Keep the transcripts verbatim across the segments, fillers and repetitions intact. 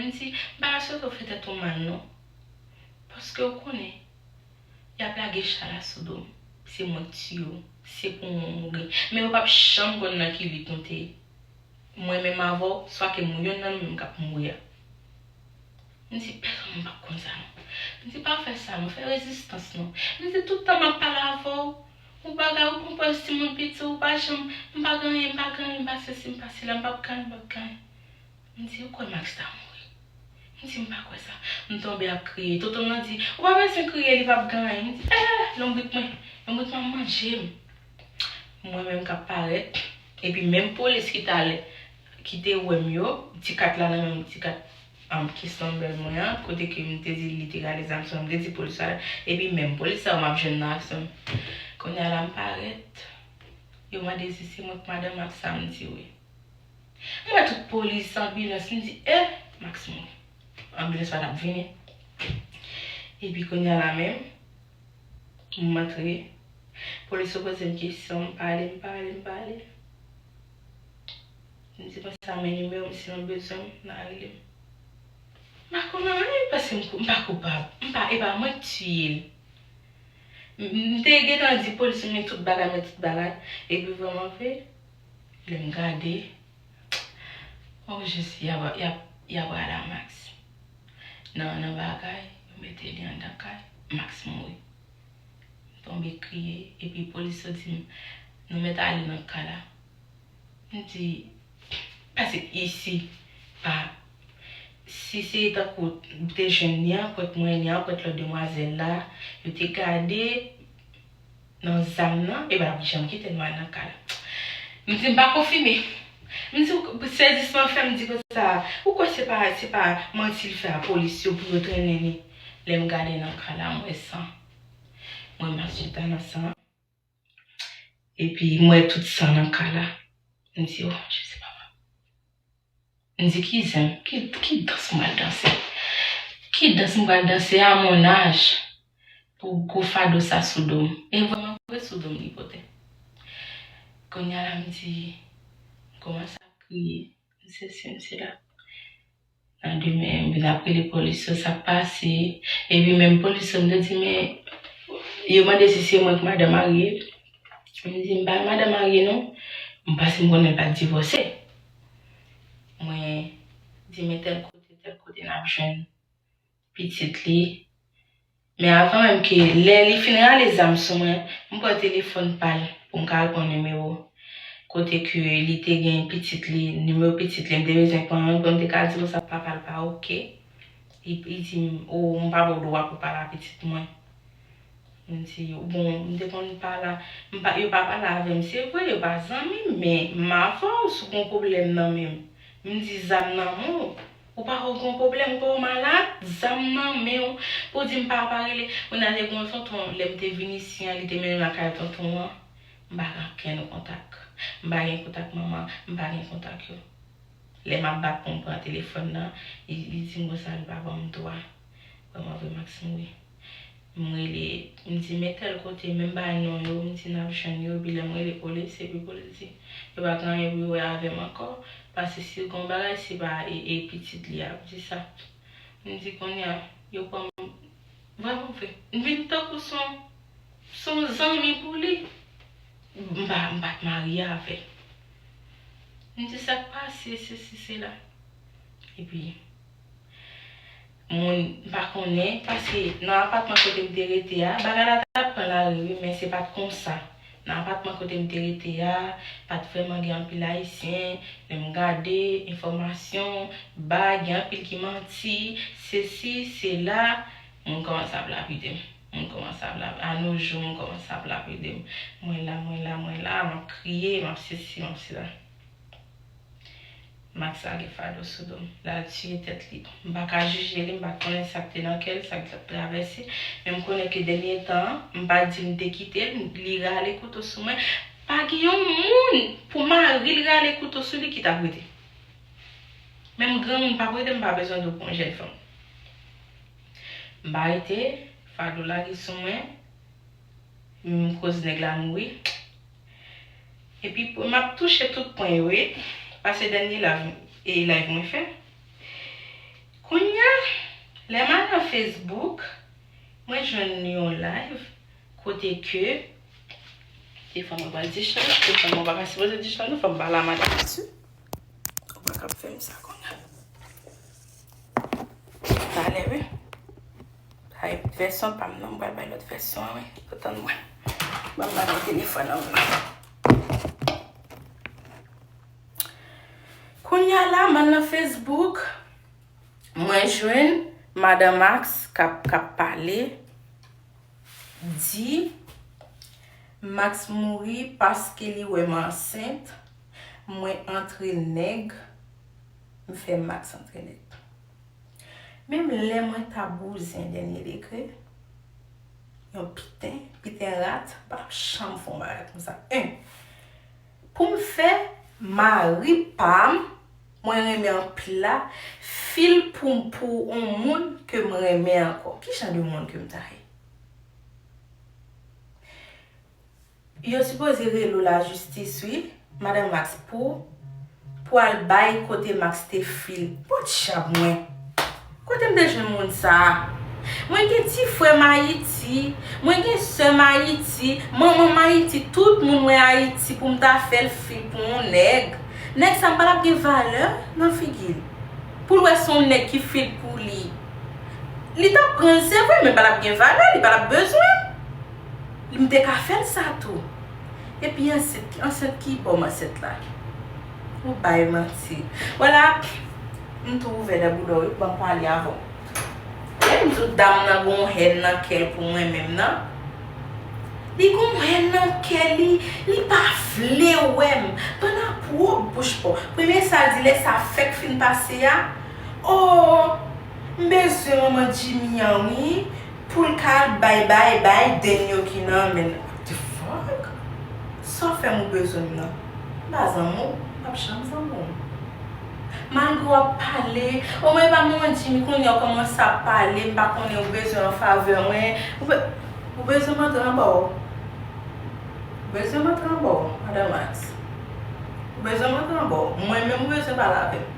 M di, m pa ka swete w fè tèt ou mal non. Paske w konnen, y ap lage chala sou do m. Se mwen k tiye w. Se pou mwen w mouri. Men yo p ap janm konn nan ki lit nou te ye. Mwen menm avè w, swa ke m yonn nan nou menm k ap mouri a. M di, pèsonn m p ap konn sa non. M di, pa fè sa non, fè rezistans non. M di, tout tan m ap pale avè w, ou bagay, ou pran pòz timoun piti, ou pa janm, m pa gen anyen, m pa gen anyen, m pa sesi, m pa sela, m p ap gen anyen, m p ap gen anyen. M di, ou kwè Max ta mouri? M di, m pa kwè sa. M tonbe ap kriye. Tonton m nan di, ou pa bezwen kriye, li p ap gen anyen. M di, eh, lonbrit mwen, lonbrit mwen ap manje m. Mwen menm k ap parèt, epi menm polis ki t al, ki te wè m yo, ti kat la nan men m, ti kat, um, case number mwen an, kote ke m te di li te rale zam sou mwen, m te di polis la, epi menm polis sa yo m ap jwenn nan aksyon. Kounye a la m parèt, yo mande si se mwen k madanm Max sa, m di wi. M wè tout polis, anbilans, m di, eh, Max mouri. Anbilans pa t ap vini. Epi kounye a la menm, m antre. Polis yo poze m kesyon, m pale, m pale, m pale. M di konsa, men nimewo m, si nou bezwen m, n a rele m. M pa konn anyen, paske m kou-, m pa koupab. M pa, e pa mwen k tiye l. M, m te gentan di polis yo, men tout bagay, men tout bagay. Epi vrèman vre, lè m gade, oh Jezi, y a, y a, y a pral a Max. Nan, nan bagay, yo mete li anndan kay, Max mouri. M tonbe kriye, epi polis yo di m, nou mèt ale nan ka la. M di, paske isi, pa, si se tankou m te jwenn li an, kwèk mwen li an, kwèk lòt demwazèl la, yo te gade, nan zam nan, e pa t ap janm kite nou al nan ka la. M di m pa konfime. M di, sezisman fè m di konsa, ou kwè se pa, se pa manti l fè a polis yo pou yo trennen li? Lè m gade nan ka la, m wè san. M wè Max chita nan san. Epi m wè tout san nan ka la. M di, oh, Jezi papa. M di, ki zen, ki, ki dans m pral danse? Ki dans m pral danse à mon âge? Pou gwo fado sa sou do m. E vrèman vre sou do m li pote. Kounye a la m di, m kòmanse ap kriye. M sesi, m sela. Nan demen, m vin ap rele polis yo, sa k pase. Epi menm polis yo, m te di, men, yo mande si se mwen k madanm Ariel. M di, m pa madanm Ariel non. M panse m konnen l pa t divòse. Mwen di, men tèl kote, tèl kote n ap jwenn pitit li. Men avan menm ke lè li fin rale zam sou mwen, m pran telefòn pa l pou m ka al pran nimewo. Kote ke li te gen pitit li, nimewo pitit li, m te bezwen pran l pou m te ka di konsa papa l pa oke. Li, li di m, o, m pa ba w dwa pou pale a pitit mwen. M di, bon, m te konn pale, m pa, yo pa pale avè m, se vre, yo pa zanmi m, men m avè w, si w gen pwoblèm nan men m, m di zam nan men w, ou pa wè w gen pwoblèm, ou pa wè w malad, zam nan men w, pou di m pa, pa rele. Kounye a te gen yon tonton, lè m te vin isi an, li te mennen m lakay tonton an, m pa gen okenn kontak. M pa gen kontak manman, m pa gen kontak yo. Lè m ap bat pou m pran telefòn nan, li, li di m konsa, li pa ban m dwa. Vrèman vre, Max mouri. M rele, m di, men tèl kote, menm bay non yo, m di n ap jwenn yo, epi lè m rele polis, epi polis di, yo pa gen anyen pou yo wè avè m ankò, paske si l gen yon bagay, se pa e, e pitit li ap di sa. M di, kounye a, yo pran m, vrèman vre, m vin tankou s on, s on zanmi pou li. M pa, m pa t marye avè l. M di, sa k pase, sesi, sela. Epi, moun, m pa konnen, paske nan apatman kote m te rete a, bagay la t ap pran lari, wi, men se pa t konsa. Nan apatman kote m te rete a, pa t vrèman gen anpil Ayisyen. Lè m gade enfòmasyon, bay, gen anpil ki manti, sesi, sela, moun kòmanse ap lapide m. Moun kòmanse ap lapide m. A nos jours, moun kòmanse ap lapide m. Mwen la, mwen la, mwen la, m ap kriye, m ap sesi, m ap sela. Max lage fado sou do m. L al tiye tèt li. M pa ka jije li, m pa konnen sa k te nan kè l, sa k t ap travèse. Men m konnen ke dènye tan an, m pa di m te kite l, li rale kouto sou mwen. Pa gen yon moun pou mari l rale kouto sou li ki t ap rete. Menm granmoun p ap rete, m pa bezwen di w pou yon jèn fanm. M pa rete, fado lage sou mwen. M koz nèg la mouri. Epi m ap touche tout pwen yo, wi. Pase dènye live, e live mwen fè. Lè m al nan Facebook, mwen jwenn yon live kote ke, telefòn mwen pral discharge, telefòn mwen pa ka sipoze discharge non, fò m pale a madanm isi. Ou pa ka fè m sa kounye a. Talè wi. Bay vèsyon pa m non, m pral bay lòt vèsyon an wi. Atann mwen. Ban m ba nou telefòn an mwen. Kounye a la, m al nan Facebook, mwen jwenn madan Max k ap, k ap pale, di Max mouri paske li wè m ansent, mwen antre nèg, m fè Max antre nèg. Menm lè mwen ta bouzen dènye degre, yon piten, piten rat, pa t ap janm fè yon bagay konsa. En, pou m fè mari pa m, mwen renmen anpil la, fil pou m pou yon moun ke m renmen ankò. Ki jan de moun ke m ta ye? Yo sipoze rele w lajistis wi, madan Max, pou, pou al bay kote Max te fil. Pòt chat mwen. Kote m te jwenn moun sa a? Mwen gen ti frè m Ayiti, mwen gen sè m Ayiti, manman m Ayiti, tout moun mwen Ayiti pou m ta fè l fil pou yon nèg. Nèg sa m pa t ap gen valè nan figi l. Pou l wè se yon nèg ki fil pou li. Li t ap pran l, se vre, men pa t ap gen valè, li pa t ap bezwen m. M te ka fè l sa tou. Epi ansent, ansent ki bò m ansent la? Ou bay manti. Wala, m tou ouvè dè boudò wi, ban m pale avè w. Lè m di w dam nan gon hèn nan kè l pou mwen menm nan, li gon hèn nan kè li, li pa vle wè m. Pandan pwòp bouch pa w. Premye sa l di lè sa fèk fin pase a, o, m bezwen manman Jimmy an wi. Pou l ka al bay bay bay den yo ki nan men l. What the fuck? Sa w fè m ou bezwen m nan? M pa zanmi w, m p ap janm zanmi w. Malgre w ap pale, o mwen pa manman Jimmy kounye a w kòmanse ap pale, m pa konnen ou bezwen an favè mwen. Ou be-, ou bezwen m antre anba w. Ou bezwen m antre anba w, madan Max. Ou bezwen m antre anba w. Mwen menm ou bezwen pale avè m.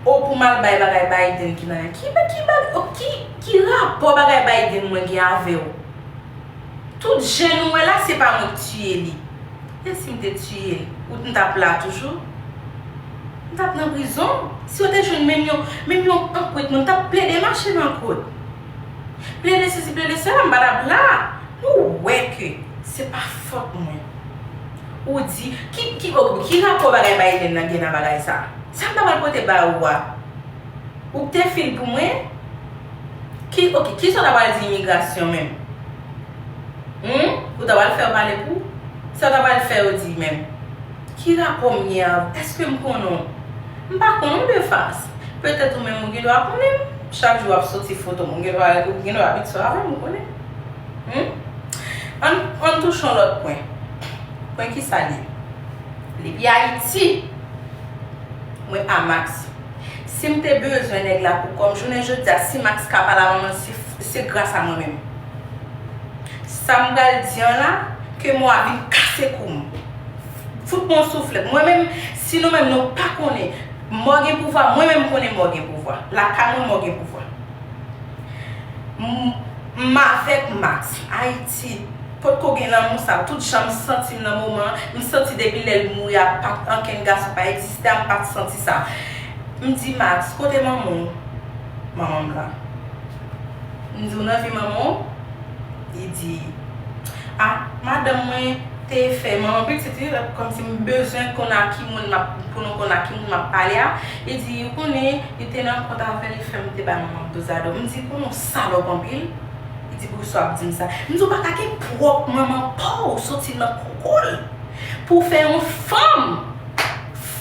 O pou m al bay bagay Biden ki nan ki, ki, ki, o, ki, ki rapò bagay Biden mwen gen avè w? Tout jèn ou wè la, se pa mwen k tiye li. E si m te tiye l, ou m t ap la toujou? M t ap nan prizon. Si yo te jwenn menm yon, menm yon anpwent mwen, m t ap plede mache nan kot. Plede sesi, plede sela, m pa t ap la. Nou wè ke se pa fòt mwen. Ou di, ki, ki, o, ki rapò bagay Biden nan gen nan bagay sa? Sa m ta pral pote ba ou a? Ou k te fil pou mwen? Ki, oke, kisa w ta pral di imigrasyon menm? Hum? Ou ta pral fè yo pale pou? Sa w ta pral fè yo di menm? Ki rapò m gen avè w? Èske m konnen w? M pa konnen w de fas. Petèt ou menm ou gen dwa konnen m. Chak jou w ap soti foto m, ou gen dwa, ou gen dwa abitye avè m, ou konnen. Hum? Ann, ann touche yon lòt pwen. Pwen kisa l ye? Depi Ayiti, mwen a Max. Si m te bezwen nèg la pou kò m, jounen jodi a, si Max ka pale a manman l, se, se gras a mwen menm. Sa m pral di an la, ke mò a vin kase kou m. Fout mwen yon souflèt. Mwen menm, si nou menm nou pa konnen mò gen pouvwa, mwen menm m konnen mò gen pouvwa. Lakay mwen, mò gen pouvwa. M, m avèk Max, Ayiti. Potko gen lanmou sa. Tout jan m santi m nan moman an, m santi depi lè l mouri a, pa t ankenn gason pa egziste a, m pa t santi sa. M di, Max, kote manman w? Manman m la. M di, w nan vi manman w? Li di, a, madanm mwen te fè manman pitit li, kòmsi m bezwen konn a ki moun m ap, pou nou konn a ki moun m ap pale a. Li di, ou konnen, li te nan kont avè l, li fè m te bay manman m dozado. M di, konnen w salòp anpil. Li di, poukisa w ap di m sa? M di, w pa ka gen pwòp manman pa w soti nan koko l pou w fè yon fanm.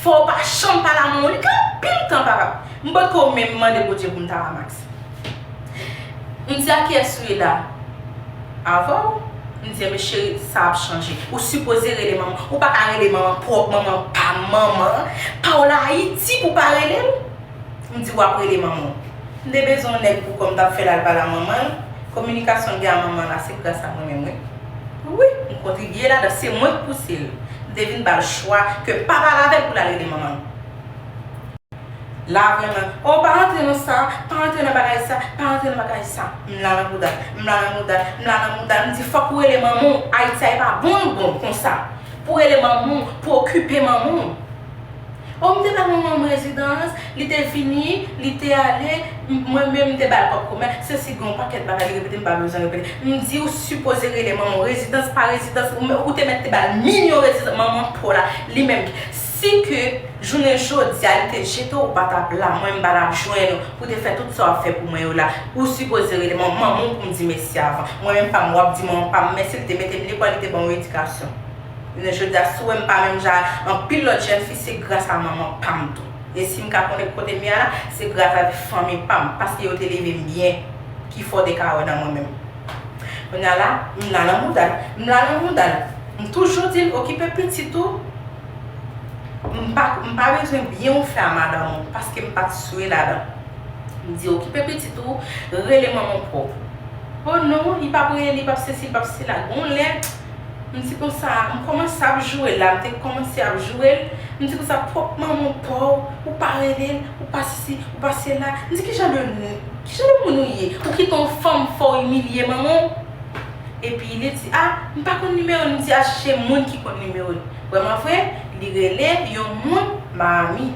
Fò w pa janm pale a manman w. Li gen anpil tan, papa. M potko menm mande Bondye pou m ta a Max. M di, a kiyès ou ye la? Avè w? M di, enben cheri, sa ap chanje. Ou sipoze rele manman. Ou pa ka rele manman, pwòp manman, pa manman pa w la Ayiti pou w pa rele l? M di, w ap rele manman w. M te bezwen yon nèg pou kò m t ap fè l al pale a manman l. Kominikasyon l gen a manman l la, se gras a mwen menm, wi. Wi, m kontribye ladan, se mwen k pouse l. M te vin ba l chwa ke m pa pale avè l pou l al rele manman l. La vrèman, oh, pa rantre nan sa, pa rantre nan bagay sa, pa rantre nan bagay sa. M la nan bouda l, m la nan bouda l, m la nan bouda l. M di, fòk ou rele manman w, Ayiti a e pa bon, bon konsa. Pou rele manman w, pou okipe manman w. Oh, m te ba manman m rezidans, li te vini, li te ale, m- mwen menm m te ba l kòb komè, se si gen yon pakèt bagay li repete, m pa bezwen repete. M di, ou sipoze rele manman w, rezidans pa rezidans, ou, ou te mèt te ba l milyon rezidans, manman pa w la, li menm. Si ke jounen jodi a li te jete w, ou pa t ap la, mwen m pa t ap jwenn ou pou te fè tout sa w ap fè pou mwen yo la. Ou sipoze rele manman w pou m di mèsi avan. Mwen menm pa m, w ap di manman pa m mèsi, li te mete m lekòl, li te ban m yon edikasyon. Jounen jodi a, si w wè m pa menm jan anpil lòt jèn fi, se gras a manman pa m tou. E si m ka konnen kote m ye a la, se gras a fanmi pa m, paske yo te leve m byen, ki fè w te ka wè nan mwen menm. Kounye a la, m la nan mouda l, m la nan mouda l. M toujou di l, okipe pitit ou. M pa, m pa bezwen byen w fè a madanm ou, paske m pa t swe ladan. M di, okipe pitit ou, rele manman pwòp. Oh non, li p ap rele, li p ap sesi, li p ap sela. Gon lè, m di konsa, m kòmanse ap joure l la, m te kòmanse ap joure l. M di konsa, pwòp manman pa w, ou pa rele l, ou pa sesi, ou pa sela. M di, ki jan de, ki jan de moun ou ye? Ou kite yon fanm fè w imilye manman w? Epi li di, a, m pa konn nimewo l. M di, al chèche moun ki konn nimewo l. Vrèman vre, li rele yon moun Miami.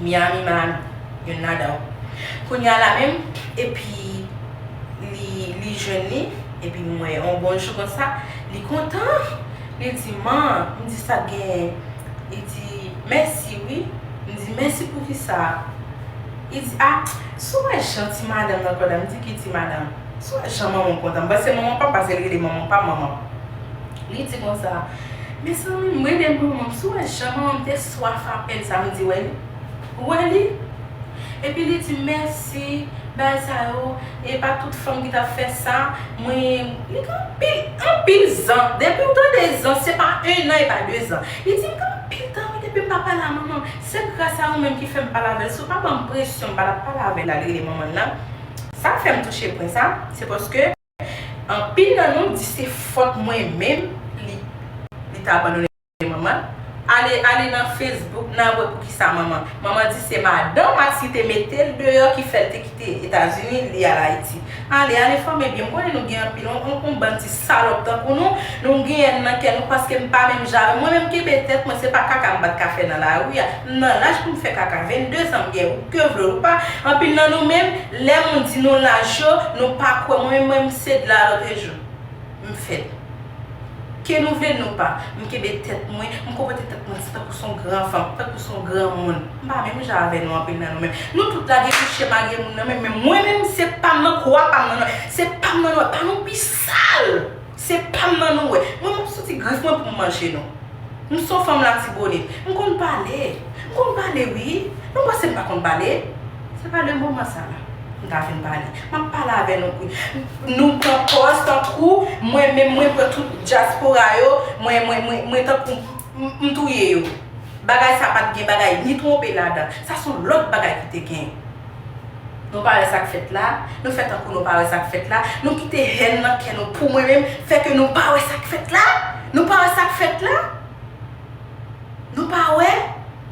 Miami, Miami. Youn ladan yo. Kounye a la menm, epi li, li jwenn li, epi m wè yon bon jou konsa, li kontan. Li di, man, m di, sa k genyen? Li di, mèsi wi. M di, mèsi pou kisa? Li di, a, si w wè jan ti madanm nan konn, m di, ki ti madanm? Si w wè jan manman w kontan, m panse manman pa m, paske l rele manman pa m manman. Li di konsa, mezanmi, m rele manman m, si w wè jan manman m te swaf apèl sa, m di, wè li, ou wè li? Epi li di, mèsi, bagay sa yo, e pa tout fanm ki t ap fè sa, mwen, li gen anpil, anpil zan. Depi w tande zan, se pa en an, e pa de zan. Li di, m gen anpil tan, wi, depi m pa pale a manman m. Se gras a ou menm ki fè m pale avè l. Si w pa ban m presyon, m pa t ap pale avè l, al rele manman l nan. Sa fè m touche pwen sa, se paske anpil nan nou di se fòt mwen menm li, li ta abandone manman l. Ale, ale nan Facebook, n a wè poukisa manman. Manman di se madan Max ki te mete l deyò ki fè l te kite Etazini, li al Ayiti. Ale, ale fòme byen. M konnen nou gen anpil, on, on, on bann ti salòp tankou nou. Nou genyen nan kè nou paske m pa menm jan avè mwen menm kenbe tèt mwen, se pa kaka m pa t ka fè nan lari a. M nan laj pou m fè kaka, vennde zan m gen, ou ke vle ou pa. Anpil nan nou menm, lè moun di nou laj yo, nou pa kwè. Mwen menm, mwen, m se de la lòtrejou. M fèt. Ke nou vle nou pa, m kenbe tèt mwen, m konpòte tèt mwen tankou s on gran fanm, tankou s on gran moun. M pa menm jan avè nou anpil nan nou menm. Nou tout la gen tou chema gen moun nan menm, men mwen menm se pa m nan kwa pa m nan, non. Se pa m nan nou, pa nou pi sal. Se pa m nan nou wè. Mwen m ap soti grif mwen pou m manje nou. M s on fanm Latibonit. M konn pale. M konn pale wi. Nou panse m pa konn pale? Se pa de moman sa la m ta vin pale. M ap pale avè nou wi. Nou pran pòz tankou mwen menm mwen pran tout dyaspora yo, mwen mwen mwen mwen tankou m, m touye yo. Bagay sa pa t gen bagay ni twonpe ladan. Sa s on lòt bagay ki te gen. Nou pa wè sa k fèt la? Nou fè tankou nou pa wè sa k fèt la? Nou kite hèn nan kè nou pou mwen menm, fè ke nou pa wè sa k fèt la? Nou pa wè sa k fèt la? Nou pa wè?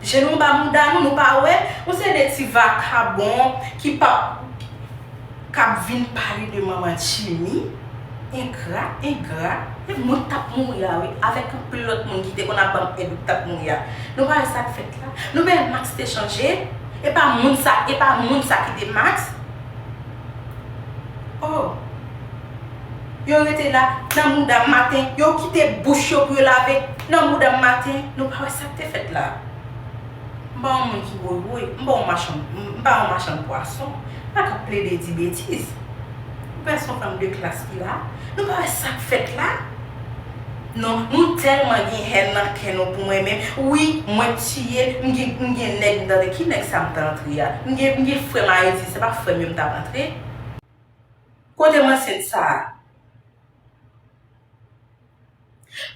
Je nou anba mouda nou, nou pa wè? Yon seri de ti vakabon ki p ap, k ap vin pale de manman Jimmy. Engra, engra. E mwen t ap mouri a wi, avèk anpil lòt moun ki te konn ap ban m èd, ou t ap mouri a. Nou pa wè sa k fèt la? Nou pa wè Max te chanje? E pa moun sa, e pa moun sa ki te Max? Oh. Yo rete la, nan mouda m maten, yo kite bouch yo pou yo lave, nan mouda m maten, nou pa wè sa k te fèt la? M pa yon moun ki woywoy, m pa yon machann, m pa yon machann pwason, m pa ka plede di betiz. Ou pè s on fanm de klas ki la, nou pa wè sa k fèt la? Non, nou tèlman gen hèn nan kè nou pou mwen menm. Wi, mwen tiye l, m gen, m gen nèg, m tande ki nèg sa m t antre a. M gen, m gen frè m Ayiti, se pa frè m yo m t ap antre. Kote m ansent sa a?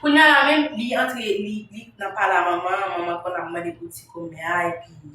Kounye a la menm, li antre, li, li nan pale a manman, manman konn ap mande pou ti komè a, epi